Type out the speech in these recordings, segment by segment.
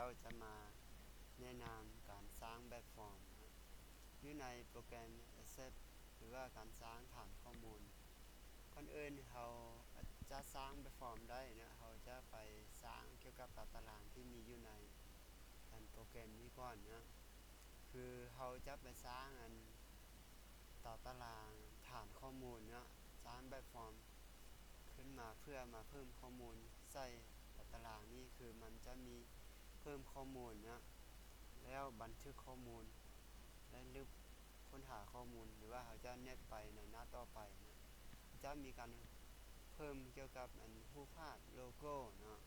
ເຮົາຈະມາແນະນຳການສ້າງແບບຟອມເນາະ ຢູ່ໃນໂປຣແກຣມ Access ຫຼືວ່າການສ້າງຖານຂໍ້ມູນ. ກ່ອນອື່ນເຮົາຈະສ້າງແບບຟອມໄດ້ເນາະ ເຮົາຈະໄປສ້າງກ່ຽວກັບຕາຕະລາງທີ່ມີຢູ່ໃນອັນໂປຣແກຣມນີ້ກ່ອນເນາະ ຄືເຮົາຈະໄປສ້າງອັນ ຕາຕະລາງຖານຂໍ້ມູນເນາະ ສ້າງແບບຟອມຂຶ້ນມາເພື່ອມາເພີ່ມຂໍ້ມູນໃສ່ຕາຕະລາງນີ້ ຄືມັນຈະມີເພີ່ມຂໍ້ມູນເນາະ ແລ້ວບັນທຶກຂໍ້ມູນ ແລະ ລຶບຄົ້ນຫາຂໍ້ມູນ ຫຼືວ່າເຮົາຈະແນບໄປໃນໜ້າຕໍ່ໄປເນາະ ຈະມີການເພີ່ມກ່ຽວກັບອັນຮູບພາບໂລໂກ້ເນາະ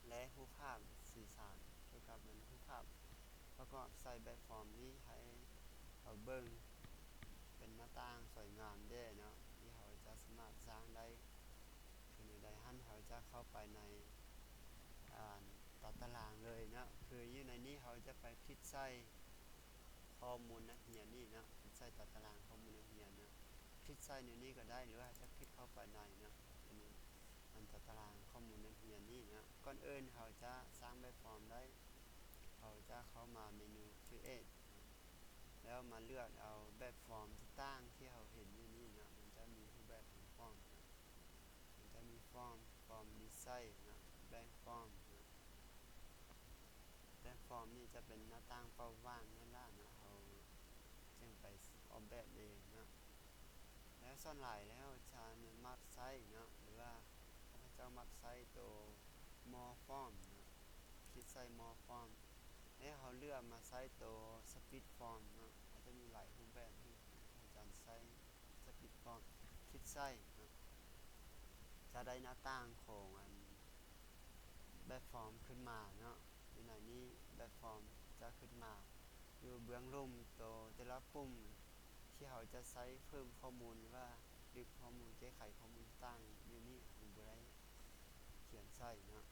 ແລະ ຮູບພາບສີສັນ ກ່ຽວກັບອັນຮູບພາບ ປະກອບໃສ່ແບບຟອມນີ້ໃຫ້ເຮົາເບິ່ງເປັນໜ້າຕ່າງສວຍງາມເດ້ເນາະ ທີ່ເຮົາຈະສາມາດສ້າງໄດ້. ຄືແນວໃດຫັ້ນ ເຮົາຈະເຂົ້າໄປໃນ ອາ ຕາຕະລາງເລີຍເນາະ ຄືຢູ່ໃນນີ້ເຮົາຈະໄປຄລິກໃສ່ຂໍ້ມູນນັກຮຽນນີ້ເນາະ ຄລິກໃສ່ຕາຕະລາງຂໍ້ມູນນັກຮຽນເນາະ ຄລິກໃສ່ແນວນີ້ກໍໄດ້ ຫຼືວ່າເຮົາຈະຄລິກເຂົ້າໄປໃນເນາະ ເປັນອັນຕາຕະລາງຂໍ້ມູນນັກຮຽນນີ້ເນາະ. ກ່ອນອື່ນເຮົາຈະສ້າງແບບຟອມໄດ້ ເຮົາຈະເຂົ້າມາເມນູ Create ແລ້ວມາເລືອກເອົາແບບຟອມຕ່າງໆທີ່ເຮົາເຫັນຢູ່ນີ້ເນາະ ມັນຈະມີຮູບແບບຂອງຟອມເນາະ ມັນຈະມີຟອມ Form Design ເນາະ Blank Form ເນາະ Blank Form ນີ້ຈະເປັນໜ້າຕ່າງເປົ່າວ່າງນັ້ນລະເນາະ ເຮົາຈຶ່ງໄປອອກແບບເອງເນາະ. ແລ້ວສ່ວນຫຼາຍແລ້ວຈະອະນຸມັດໃຊ້ເນາະ ຫຼືວ່າເຂົາເຈົ້າມັກໃຊ້ໂຕ More Form ເນາະ ຄລິກໃສ່ More Form ແລ້ວເຮົາເລືອກມາໃຊ້ໂຕ Split Form ເນາະ ເຂົາຈະມີຫຼາຍຮູບແບບໃຫ້ເຮົາຈະໃຊ້ Split Form ຄລິກໃສ່ເນາະ ຈະໄດ້ໜ້າຕ່າງຂອງອັນແບບຟອມຂຶ້ນມາເນາະ ຢູ່ໃນນີ້ແບບຟອມຈະຂຶ້ນມາ ຢູ່ເບື້ອງລຸ່ມໂຕແຕ່ລະປຸ່ມ ທີ່ເຮົາຈະໃຊ້ເພີ່ມຂໍ້ມູນ ຫຼືວ່າລຶບຂໍ້ມູນ ແກ້ໄຂຂໍ້ມູນຕ່າງໆຢູ່ນີ້ ເຮົາບໍ່ໄດ້ຂຽນໃສ່ເນາະ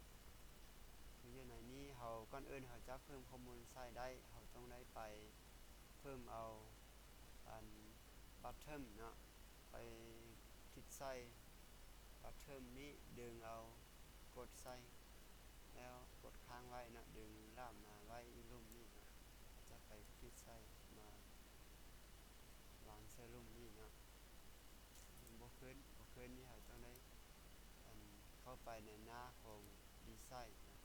ຄືຢູ່ໃນນີ້ເຮົາ ກ່ອນອື່ນເຮົາຈະເພີ່ມຂໍ້ມູນໃສ່ໄດ້ ເຮົາຕ້ອງໄດ້ໄປເພີ່ມເອົາອັນ Bottom ເນາະ ໄປຄລິກໃສ່ Bottom ນີ້ ດຶງເອົາ ກົດໃສ່ ແລ້ວກົດຄ້າງໄວ້ເນາະ ດຶງລາກມາໄວ້ຢູ່ລຸ່ມນີ້ເນາະ ຈະໄປຄລິກໃສ່ ມາວາງໃສ່ລຸ່ມນີ້ເນາະ ບໍ່ຂຶ້ນ ບໍ່ຂຶ້ນນີ້ ເຮົາຕ້ອງໄດ້ອັນເຂົ້າໄປໃນໜ້າຂອງ Design ເນາະ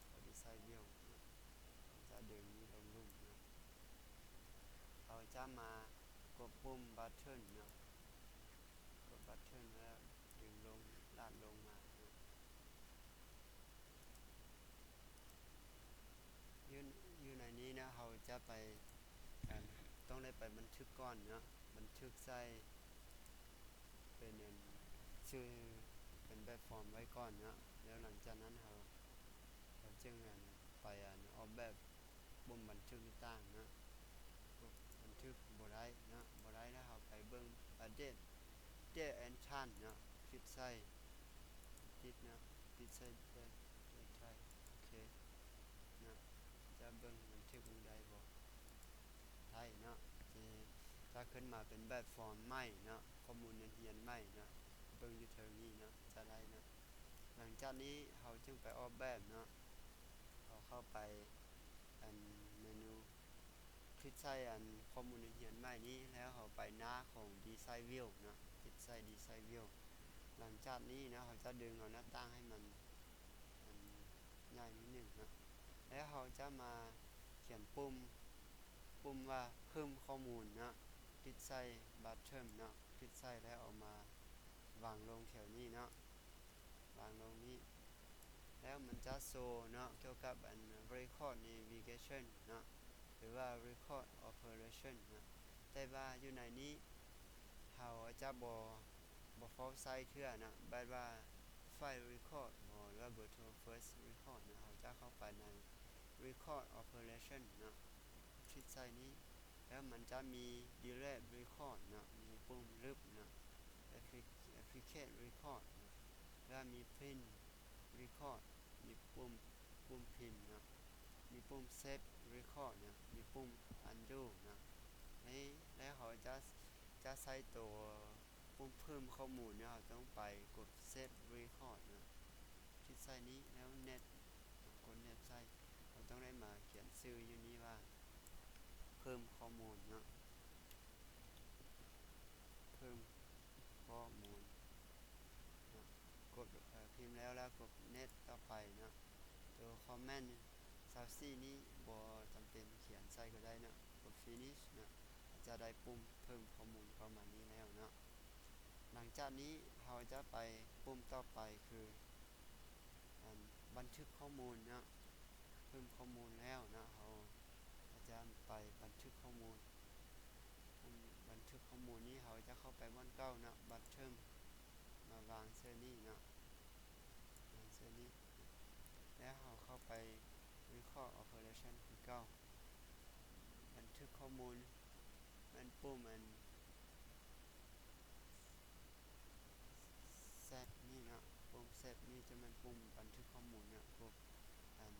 ເຂົ້າ Design View ເນາະ ເຮົາຈະດຶງນີ້ລົງລຸ່ມເນາະ ເຮົາຈະມາກົດປຸ່ມ Bottom ເນາະ ກົດ Bottom ແລ້ວດຶງລົງ ລາກລົງມາເນາະ ຢູ່ ຢູ່ໃນນີ້ເນາະ ເຮົາຈະໄປ ອັນ ຕ້ອງໄດ້ໄປບັນທຶກກ່ອນເນາະ ບັນທຶກໃສ່ເປັນອັນຊື່ ເປັນແບບຟອມໄວ້ກ່ອນເນາະ ແລ້ວຫຼັງຈາກນັ້ນເຮົາ ເຮົາຈຶ່ງອັນ ໄປອັນອອກແບບປຸ່ມບັນທຶກຕ່າງໆເນາະ ບັນທຶກບໍ່ໄດ້ເນາະ ບໍ່ໄດ້ແລ້ວເຮົາໄປເບິ່ງ Edit Date and Time ເນາະ ຄລິກໃສ່ Edit ເນາະ ຄລິກໃສ່ Date and Time ໂອເຄເນາະ ຈະເບິ່ງບັນທຶກເບິ່ງໄດ້ບໍ່ ໄດ້ເນາະ ຈະ ຈະຂຶ້ນມາເປັນແບບຟອມໃໝ່ເນາະ ຂໍ້ມູນນັກຮຽນໃໝ່ເນາະ ເບິ່ງຢູ່ເທິງນີ້ເນາະ ຈະໄດ້ເນາະ. ຫຼັງຈາກນີ້ເຮົາຈຶ່ງໄປອອກແບບເນາະ ເຮົາເຂົ້າໄປອັນເມນູ ຄລິກໃສ່ອັນຂໍ້ມູນນັກຮຽນໃໝ່ນີ້ ແລ້ວເຮົາໄປໜ້າຂອງ Design View ເນາະ ຄລິກໃສ່ Design View. ຫຼັງຈາກນີ້ເນາະ ເຮົາຈະດຶງເອົາໜ້າຕ່າງໃຫ້ມັນອັນໃຫຍ່ນິດໜຶ່ງເນາະ ແລ້ວເຮົາຈະມາຂຽນປຸ່ມ ປຸ່ມວ່າເພີ່ມຂໍ້ມູນເນາະ ຄລິກໃສ່ Bottom ເນາະ ຄລິກໃສ່ແລ້ວເອົາມາວາງລົງແຖວນີ້ເນາະ ວາງລົງນີ້ ແລ້ວມັນຈະໂຊເນາະ ກ່ຽວກັບອັນ Record Navigation ເນາະ ຫຼືວ່າ Record Operation ເນາະ ແຕ່ວ່າຢູ່ໃນນີ້ເຮົາຈະບໍ່ ບໍ່ເຝົ້າໃຊ້ເທື່ອເນາະ ແບບວ່າ File Record ບໍ່ ຫຼືວ່າ Virtual First Record ເນາະ ເຮົາຈະເຂົ້າໄປໃນ Record Operation ເນາະ ຄລິກໃສ່ນີ້ ແລ້ວມັນຈະມີ Delete Record ເນາະ ມີປຸ່ມລຶບເນາະ Appli- Applicate Record ເນາະ ແລ້ວມີ Print Record ມີປຸ່ມ ປຸ່ມພິມເນາະ ມີປຸ່ມ Save Record ເນາະ ມີປຸ່ມ Undo ເນາະ ໃນ ແລ້ວເຮົາຈະ ຈະໃຊ້ໂຕ ປຸ່ມເພີ່ມຂໍ້ມູນເນາະ ເຮົາຕ້ອງໄປກົດ Save Record ເນາະ ຄລິກໃສ່ນີ້ ແລ້ວແນບ ກົດແນບໃສ່ ເຮົາ ຕ້ອງໄດ້ມາຂຽນຊື່ຢູ່ນີ້ວ່າ ເພີ່ມຂໍ້ມູນເນາະ ເພີ່ມຂໍ້ມູນເນາະ ກົດ ເອີ ພິມແລ້ວ ແລ້ວກົດ next ຕໍ່ໄປເນາະ. ໂຕຄອມເມັນຊາວສີ່ນີ້ບໍ່ຈຳເປັນຂຽນໃສ່ກໍໄດ້ເນາະ ກົດ finish ເນາະ ຈະໄດ້ປຸ່ມເພີ່ມຂໍ້ມູນເຂົ້າມານີ້ແລ້ວເນາະ. ຫຼັງຈາກນີ້ເຮົາຈະໄປປຸ່ມຕໍ່ໄປຄື ອັນ ບັນທຶກຂໍ້ມູນເນາະ ເພີ່ມຂໍ້ມູນແລ້ວເນາະ ເຮົາຈະໄປບັນທຶກຂໍ້ມູນ ອັນ ບັນທຶກຂໍ້ມູນນີ້ເຮົາຈະເຂົ້າໄປບ່ອນເກົ່າເນາະ bottom ມາວາງເຊິ່ນີ້ເນາະ ວາງເຊິ່ນີ້ ແລ້ວເຮົາເຂົ້າໄປ record operation ຄືເກົ່າ. ບັນທຶກຂໍ້ມູນແມ່ນປຸ່ມອັນ Z ນີ້ເນາະ ປຸ່ມ Z ນີ້ຈະແມ່ນປຸ່ມບັນທຶກຂໍ້ມູນເນາະ ພວກອັນ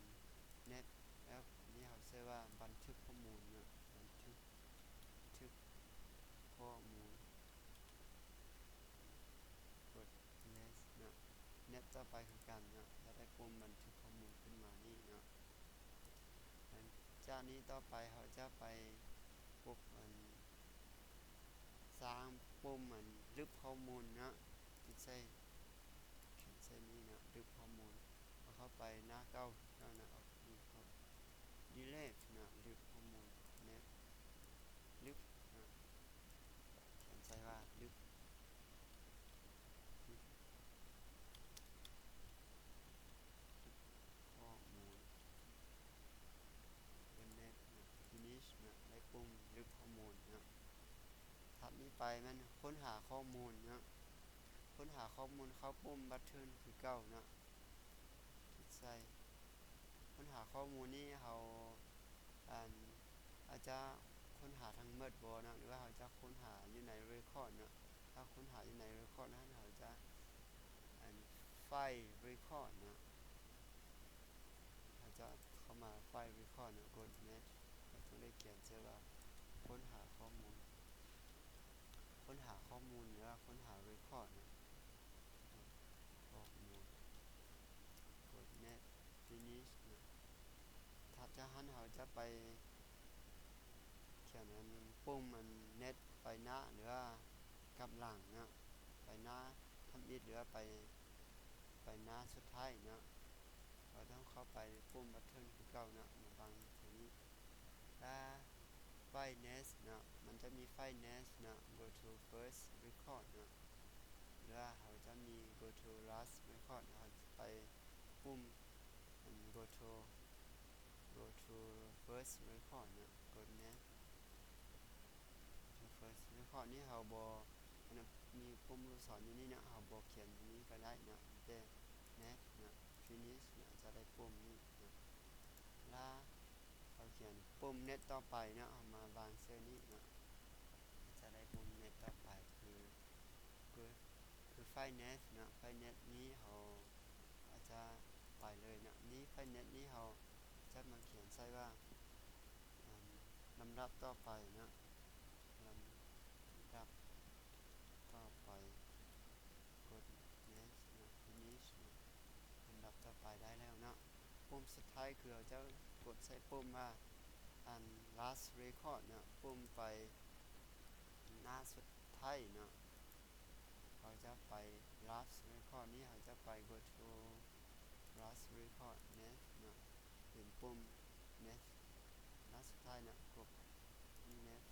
next ແລ້ວນີ້ເຮົາເອີ້ນວ່າບັນທຶກຂໍ້ມູນເນາະ ບັນທຶກ ບັນທຶກຂໍ້ມູນ ກົດ next ເນາະ next ຕໍ່ໄປຄືກັນເນາະ ຈະໄດ້ປຸ່ມບັນທຶກຂໍ້ມູນຂຶ້ນມານີ້ເນາະ. ຫຼັງຈາກນີ້ຕໍ່ໄປເຮົາຈະໄປປົກອັນ ສ້າງປຸ່ມອັນ ລຶບຂໍ້ມູນເນາະ ຕິດໃສ່ ເຂື່ອນໃສ່ນີ້ເນາະ ລຶບຂໍ້ມູນ ເອົາເຂົ້າໄປໜ້າເກົ່າເນາະ ເອົານີ້ເຂົ້າ delete ເນາະ ລຶບຂໍ້ມູນ next ລຶບເນາະ ຂຽນໃສ່ວ່າລຶບ ຂໍ້ມູນ finish ເນາະ finish ເນາະ ໄດ້ປຸ່ມລຶບຂໍ້ມູນເນາະ. ຖັດນີ້ໄປແມ່ນຄົ້ນຫາຂໍ້ມູນເນາະ ຄົ້ນຫາຂໍ້ມູນເຂົ້າປຸ່ມ button ຄືເກົ່າເນາະ ຄລິກໃສ່ ຄົ້ນຫາຂໍ້ມູນນີ້ເຮົາ ອັນ ອາດຈະຄົ້ນຫາທັງໝົດບໍ່ເນາະ ຫຼືວ່າເຮົາຈະຄົ້ນຫາຢູ່ໃນ record ເນາະ ຖ້າຄົ້ນຫາຢູ່ໃນ record ນັ້ນ ເຮົາຈະ ອັນ ໄຟລ໌ record ເນາະ ເຮົາຈະເຂົ້າມາໄຟລ໌ record ເນາະ ກົດ next ເຮົາຕ້ອງໄດ້ຂຽນໃສ່ວ່າ ຄົ້ນຫາຂໍ້ມູນ ຄົ້ນຫາຂໍ້ມູນ ຫຼືວ່າຄົ້ນຫາ record ເນາະ ຂໍ້ມູນ ກົດ next finish ເນາະ. ຖັດຈາກຫັ້ນເຮົາຈະໄປຂຽນອັນ ປຸ່ມອັນ next ໄປໜ້າ ຫຼືວ່າກັບຫຼັງເນາະ ໄປໜ້າທຳອິດ ຫຼືວ່າໄປ ໄປໜ້າສຸດທ້າຍເນາະ ເຮົາຕ້ອງເຂົ້າໄປປຸ່ມ button ຄືເກົ່າເນາະ ມາບັງເທື່ອນີ້ ແລ້ວໄຟລ໌ next ເນາະ ມັນຈະມີໄຟລ໌ next ເນາະ go to first record ເນາະ ຫຼືວ່າເຮົາຈະມີ go to last record ເຮົາໄປປຸ່ມ go to go to first record ເນາະ ກົດ next first record ນີ້ເຮົາບໍ່ ອັນ ມີປຸ່ມລູກສອນຢູ່ນີ້ເນາະ ເຮົາບໍ່ຂຽນຕົງນີ້ກໍໄດ້ເນາະ ແຕ່ next ເນາະ finish ເນາະ ຈະໄດ້ປຸ່ມນີ້ເນາະ ລະເຮົາຂຽນປຸ່ມ next ຕໍ່ໄປເນາະ ເຮົາມາວາງເຊິ່ນີ້ເນາະ ຈະໄດ້ປຸ່ມ next ຕໍ່ໄປ ຄື ຄື ຄືໄຟລ໌ next ເນາະ ໄຟລ໌ next ນີ້ເຮົາອາດຈະໄປເລີຍເນາະ ນີ້ໄຟລ໌ next ນີ້ເຮົາຈະມາຂຽນໃສ່ວ່າ ອັນ ລຳດັບຕໍ່ໄປເນາະ ລຳດັບຕໍ່ໄປ ກົດ next ເນາະ finish ເນາະ ລຳດັບຕໍ່ໄປໄດ້ແລ້ວເນາະ. ປຸ່ມສຸດທ້າຍຄືເຮົາຈະກົດໃສ່ປຸ່ມວ່າ ອັນ last record ເນາະ ປຸ່ມໄຟລ໌ ໜ້າສຸດທ້າຍເນາະ ເຮົາຈະໄປ last record ນີ້ ເຮົາຈະໄປ go to last record next ເນາະ ເປັນປຸ່ມ next ໜ້າສຸດທ້າຍເນາະ ກົດ next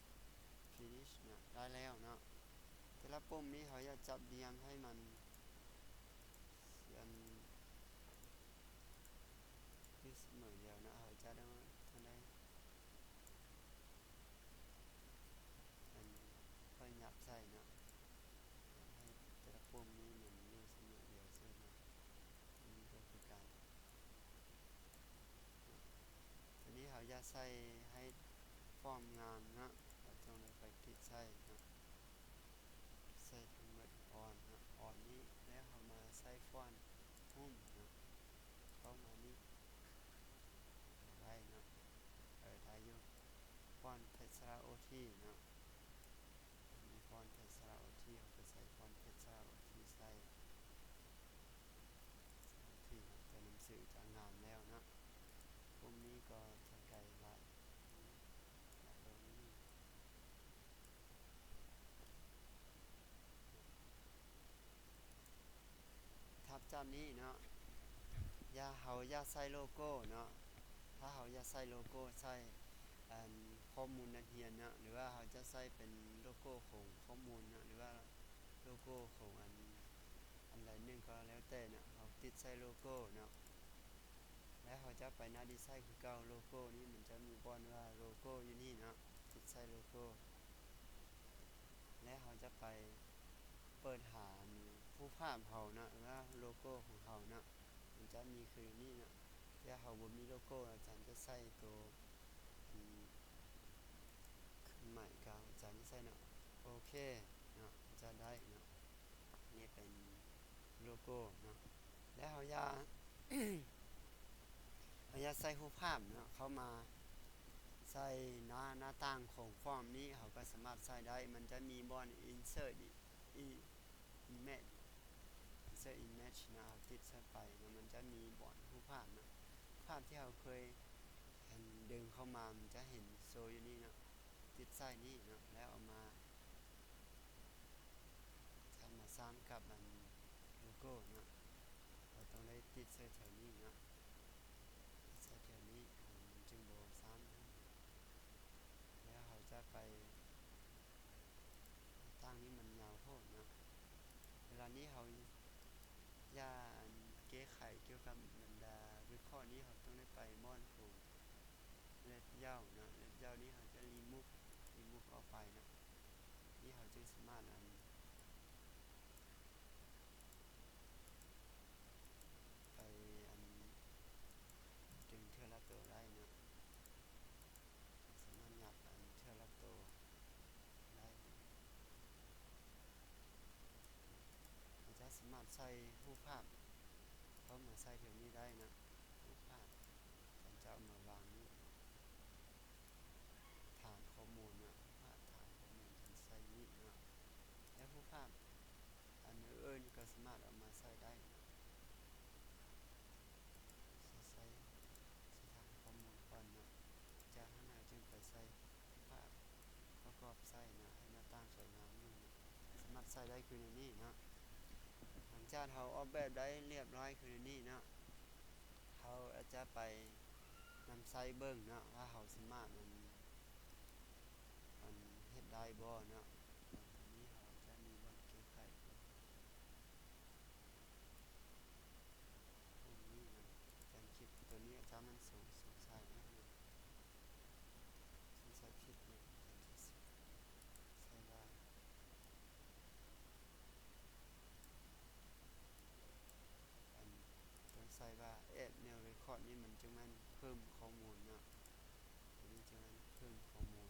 finish ເນາະ ໄດ້ແລ້ວເນາະ. ແຕ່ລະປຸ່ມນີ້ເຮົາຢາກຈັດລຽງໃຫ້ມັນ ອັນ ຢູ່ສະເໝີດຽວເນາະ ເຮົາຈະໄດ້ ຈະໄດ້ ອັນ ຄ່ອຍຫຍັບໃສ່ເນາະ ໃຫ້ແຕ່ລະປຸ່ມນີ້ມັນຢູ່ສະເໝີດຽວເສີເນາະ ອັນນີ້ກໍຄືກັນ. ຕອນນີ້ເຮົາຢາກໃສ່ໃຫ້ຟອນງາມເນາະ ເຮົາຕ້ອງໄດ້ໄປຕິດໃສ່ເນາະ ໃສ່ທັງໝົດ all ເນາະ all ນີ້ ແລ້ວເຮົາມາໃສ່ຟອນ home ເນາະ ເຂົ້າມານີ້ ໄດ້ເນາະ ເອີ ໄດ້ຢູ່ ຟອນ Tesseract ເນາະ ມີຟອນ Tesseract ເຮົາກໍໃສ່ຟອນ Tesseract ໃສ່ ໂອເຄເນາະ ຕົວໜັງສືຈະງາມແລ້ວເນາະ. ປຸ່ມ ນີ້ກໍຈະໄກຫຼາຍ ຖັດຈາກນີ້ເນາະ ຢ່າ ເຮົາຢ່າໃສ່ໂລໂກ້ເນາະ. ຖ້າເຮົາຢາກໃສ່ໂລໂກ້ ໃສ່ອັນຂໍ້ມູນນັກຮຽນເນາະ ຫຼືວ່າເຮົາຈະໃສ່ເປັນໂລໂກ້ຂອງຂໍ້ມູນເນາະ ຫຼືວ່າໂລໂກ້ຂອງອັນ ອັນໃດໜຶ່ງກໍແລ້ວແຕ່ເນາະ ເຮົາຕິດໃສ່ໂລໂກ້ເນາະ. ແລ້ວເຮົາຈະໄປໜ້າດີໄຊຄືເກົ່າ. ໂລໂກ້ນີ້ມັນຈະມີບ່ອນວ່າໂລໂກ້ຢູ່ນີ້ເນາະ ຕິດໃສ່ໂລໂກ້ ແລ້ວເຮົາຈະໄປເປີດຫາຮູບພາບເຮົາເນາະ ຫຼືວ່າໂລໂກ້ຂອງເຮົາເນາະ ມັນຈະມີຄືນີ້ເນາະ. ຖ້າເຮົາບໍ່ມີໂລໂກ້ ອາຈານຈະໃສ່ໂຕ ອັນ ເຄື່ອງໝາຍກາວ ອາຈານຈະໃສ່ເນາະ ໂອເຄເນາະ ຈະໄດ້ເນາະ. ນີ້ເປັນໂລໂກ້ເນາະ ແລ້ວເຮົາຢາກ ເຮົາຢາກໃສ່ຮູບພາບເນາະ ເຂົ້າມາໃສ່ໜ້າ ໜ້າຕ່າງຂອງຟອມນີ້ ເຮົາກໍສາມາດໃສ່ໄດ້. ມັນຈະມີບ່ອນ insert image insert image ເນາະ ເຮົາຕິດໃສ່ໄປເນາະ ມັນຈະມີບ່ອນຮູບພາບເນາະ ຮູບພາບທີ່ເຮົາເຄີຍ ອັນ ດຶງເຂົ້າມາ ມັນຈະເຫັນໂຊຢູ່ນີ້ເນາະ ຕິດໃສ່ນີ້ເນາະ ແລ້ວເອົາມາ ຈະມາຊ້ຳກັບອັນໂລໂກ້ເນາະ ເຮົາຕ້ອງໄດ້ຕິດໃສ່ແຖວນີ້ເນາະ ຕິດໃສ່ແຖວນີ້ ມັນຈຶ່ງບໍ່ຊ້ຳ. ແລ້ວເຮົາຈະໄປ ຕ່າງນີ້ມັນຍາວໂພດເນາະ. ເວລານີ້ເຮົາຢາກ ອັນ ແກ້ໄຂກ່ຽວກັບບັນດາຣີຄອດນີ້ ເຮົາຕ້ອງໄດ້ໄປບ່ອນຂອງ layout ເນາະ layout ນີ້ເຮົາຈະ remove remove ອອກໄປເນາະ. ນີ້ເຮົາຈຶ່ງສາມາດ ອັນ ໄປ ອັນ ດຶງເທື່ອລະໂຕໄດ້ເນາະ ສາມາດຫຍັບ ອັນ ເທື່ອລະໂຕໄດ້. ເຮົາຈະສາມາດໃສ່ຮູບພາບເຂົ້າມາໃສ່ແຖວນີ້ໄດ້ເນາະ ຮູບພາບ ອາຈານຈະເອົາມາວາງນີ້ເນາະ ຖານຂໍ້ມູນເນາະ ຮູບພາບຖານຂໍ້ມູນ ອາຈານໃສ່ນີ້ເນາະ ແລະ ຮູບພາບອັນອື່ນໆກໍສາມາດເອົາມາໃສ່ໄດ້ເນາະ. ໃສ່ ໃສ່ຖານຂໍ້ມູນກ່ອນເນາະ ຈາກນັ້ນເຮົາຈຶ່ງໄປໃສ່ພາບປະກອບໃສ່ເນາະ ໃຫ້ໜ້າຕ່າງສວຍງາມຢູ່ເນາະ ສາມາດໃສ່ໄດ້ຄືໃນນີ້ເນາະ. ຫຼັງຈາກເຮົາອອກແບບໄດ້ລຽບຮ້ອຍຄືໃນນີ້ເນາະ ເຮົາອາດຈະໄປນຳໃຊ້ເບິ່ງເນາະ ວ່າເຮົາສາມາດ ອັນ ອັນ ເຮັດໄດ້ບໍ່ເນາະ. ອັນນີ້ເຮົາຈະມີບ່ອນແກ້ໄຂ ພວກນີ້ນະ ອາຈານຄິດຕົວນີ້ອາຈານມັນສົງ ສົງໄສນະ ສົງໄສຜິດນະ ອາຈານຈະໃສ່ວ່າ ອັນ ຕ້ອງໃສ່ວ່າ add new record ນີ້ມັນຈຶ່ງແມ່ນເພີ່ມຂໍ້ມູນເນາະ ຕົວນີ້ຈຶ່ງແມ່ນເພີ່ມຂໍ້ມູນ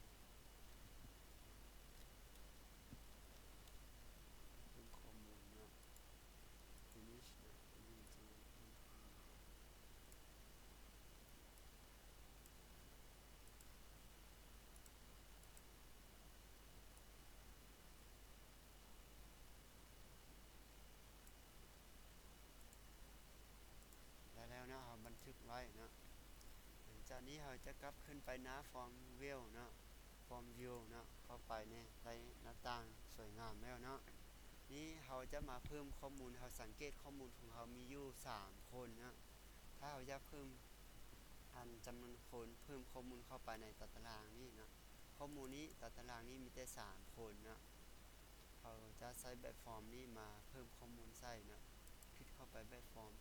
ເພີ່ມຂໍ້ມູນເນາະ. finish ເນາະ ຕົວນີ້ມັນຈະເປັນ ໄດ້ແລ້ວເນາະ ເຮົາບັນທຶກໄວ້ເນາະ. ຫຼັງຈາກນີ້ເຮົາຈະກັບຂຶ້ນໄປໜ້າ Form View ເນາະ Form View ເນາະ ເຂົ້າໄປໃນ ໃນໜ້າຕ່າງສວຍງາມແລ້ວເນາະ. ນີ້ເຮົາຈະມາເພີ່ມຂໍ້ມູນ ເຮົາສັງເກດຂໍ້ມູນຂອງເຮົາມີຢູ່ສາມຄົນເນາະ. ຖ້າເຮົາຢາກເພີ່ມ ອັນ ຈຳນວນຄົນ ເພີ່ມຂໍ້ມູນເຂົ້າໄປໃນຕາຕະລາງນີ້ເນາະ. ຂໍ້ມູນນີ້ ຕາຕະລາງນີ້ມີແຕ່ສາມຄົນເນາະ. ເຮົາຈະໃຊ້ແບບຟອມນີ້ມາເພີ່ມຂໍ້ມູນໃສ່ເນາະ. ຄລິກເຂົ້າໄປແບບຟອມ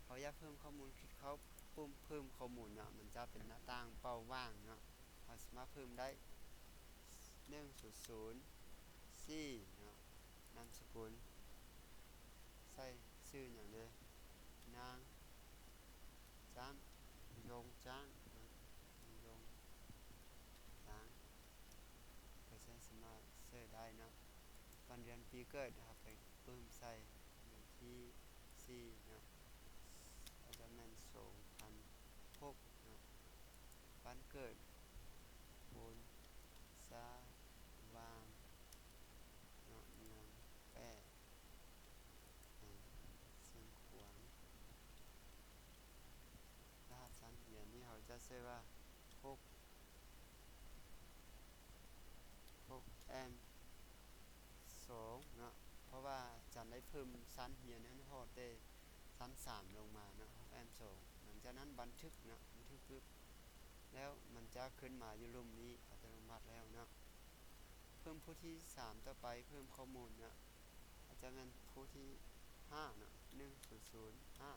ເຮົາຢາກເພີ່ມຂໍ້ມູນ ຄລິກເຂົ້າປຸ່ມເພີ່ມຂໍ້ມູນເນາະ. ມັນຈະເປັນໜ້າຕ່າງເປົ່າວ່າງເນາະ. ເຮົາສາມາດເພີ່ມໄດ້ ໜຶ່ງສູນສູນສີ່ເນາະ. ນາມສະກຸນ ໃສ່ຊື່ຫຍັງເດີ? ນາງ ຈ້າງ ຍົງຈ້າງເນາະ ຍົງຈ້າງ ກໍຈະສາມາດໃສ່ໄດ້ເນາະ. ວັນເດືອນປີເກີດ ເຮົາໄປປຶ້ມໃສ່ວັນທີສີ່ເນາະ ອາດຈະແມ່ນສອງພັນຫົກເນາະ. ບ້ານເກີດ ໂພນສະຫວ່າງເນາະ ເມືອງແປ້ ແຂວງຊຽງຂວາງ. ລະຫັດຊັ້ນຮຽນນີ້ ເຮົາຈະສ ໃສ່ວ່າ ຫົກ ຫົກແອມສອງເນາະ ເພາະວ່າອາຈານໄດ້ເພີ່ມຊັ້ນຮຽນໃຫ້ຮອດແຕ່ຊັ້ນສາມລົງມາເນາະ ຫົກແອມສອງ. ຫຼັງຈາກນັ້ນບັນທຶກເນາະ ບັນທຶກປຶບ ແລ້ວມັນຈະຂຶ້ນມາຢູ່ລຸ່ມນີ້ອັດຕະໂນມັດແລ້ວເນາະ. ເພີ່ມຜູ້ທີສາມຕໍ່ໄປ ເພີ່ມຂໍ້ມູນເນາະ ອາດຈະແມ່ນຜູ້ທີຫ້າເນາະ ໜຶ່ງສູນສູນຫ້າ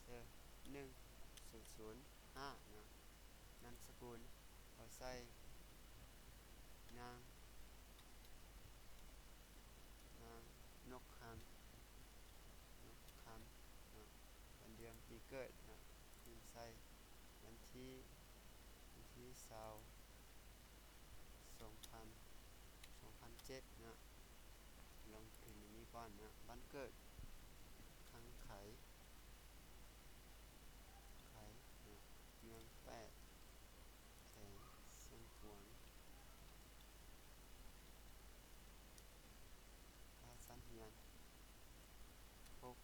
ເຊີ ໜຶ່ງສູນສູນຫ້າເນາະ. ນາມສະກຸນ ເຮົາໃສ່ ນາງ ນາງນົກຄຳ ນົກຄຳເນາະ. ວັນເດືອນປີເກີດເນາະ ພິມໃສ່ ວັນທີ ວັນທີຊາວ ສອງພັນ ສອງພັນເຈັດເນາະ. ລອງພິມອັນນີ້ກ່ອນເນາະ ບ້ານເກີດ ຄັງໄຄ ໄຄເນາະ ເມືອງແປດ ແຂວງຊຽງຂວາງ. ລະຊັ້ນຮຽນ ຫົກ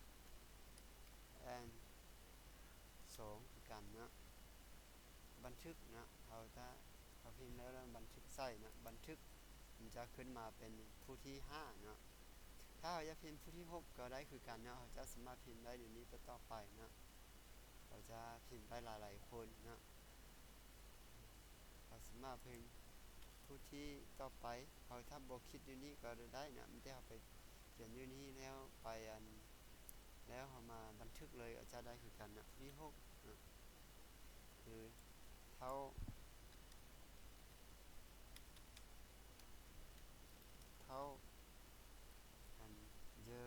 ແອມສອງຄືກັນເນາະ. ບັນທຶກເນາະ ເຮົາຈະ ເຮົາພິມແລ້ວ ແລ້ວບັນທຶກໃສ່ເນາະ ບັນທຶກມັນຈະຂຶ້ນມາເປັນຜູ້ທີຫ້າເນາະ. ຖ້າເຮົາຢາກພິມຜູ້ທີຫົກກໍໄດ້ຄືກັນເນາະ ເຮົາຈະສາມາດພິມໄດ້ຢູ່ນີ້ຕໍ່ໆໄປເນາະ. ເຮົາຈະພິມໄດ້ຫຼາຍໆຄົນເນາະ ເຮົາສາມາດພິມຜູ້ທີຕໍ່ໄປ ເຮົາຖ້າບໍ່ຄິດຢູ່ນີ້ກໍໄດ້ເນາະ ມີແຕ່ເຮົາໄປຂຽນຢູ່ນີ້ແລ້ວໄປອັນ ແລ້ວເຮົາມາບັນທຶກເລີຍ ອາດຈະໄດ້ຄືກັນເນາະ. ທີຫົກເນາະ ຄື ເທົ່າ ເທົ່າ ອັນ ເຢີ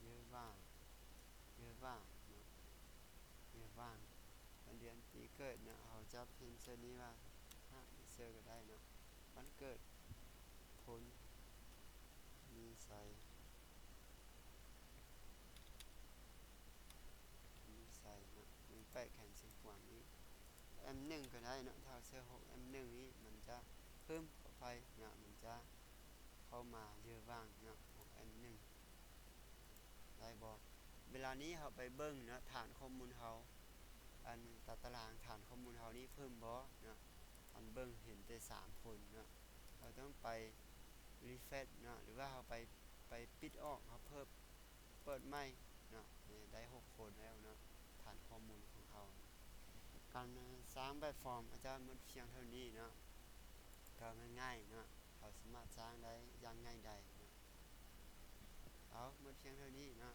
ເຢີຫວ່າງ ເຢີຫວ່າງເນາະ ເຢີຫວ່າງ. ວັນເດືອນປີເກີດເນາະ ເຮົາຈະພິມເຊິ່ງນີ້ວ່າ ຮະ ເຊິ່ງກໍໄດ້ເນາະ ວັນເກີດ ພົນ ມີໄຊ ມີໄຊເນາະ ເມືອງແປດ ແຂວງຊຽງຂວາງນີ້ ແອມໜຶ່ງກໍໄດ້ເນາະ. ຖ້າເຮົາເຊີກ ຫົກແອມໜຶ່ງນີ້ ມັນຈະເພີ່ມເຂົ້າໄປເນາະ ມັນຈະເຂົ້າມາເຢີຫວ່າງເນາະ ຫົກແອມໜຶ່ງ ໄດ້ບໍ່? ເວລານີ້ເຮົາໄປເບິ່ງເນາະ ຖານຂໍ້ມູນເຮົາ ອັນຕາຕະລາງຖານຂໍ້ມູນເຮົານີ້ເພີ່ມບໍ່ເນາະ. ອັນເບິ່ງເຫັນແຕ່ສາມຄົນເນາະ ເຮົາຕ້ອງໄປ refresh ເນາະ ຫຼືວ່າເຮົາໄປ ໄປປິດອອກ ເຮົາເພີ່ມ ເປີດໃໝ່ເນາະ ນີ້ໄດ້ຫົກຄົນແລ້ວເນາະ ຖານຂໍ້ມູນຂອງເຮົາ. ການສ້າງແບບຟອມອາດຈະໝົດພຽງເທົ່ານີ້ເນາະ ກໍງ່າຍໆເນາະ ເຮົາສາມາດສ້າງໄດ້ຢ່າງງ່າຍດາຍເນາະ. ເອົາ ໝົດພຽງເທົ່ານີ້ເນາະ.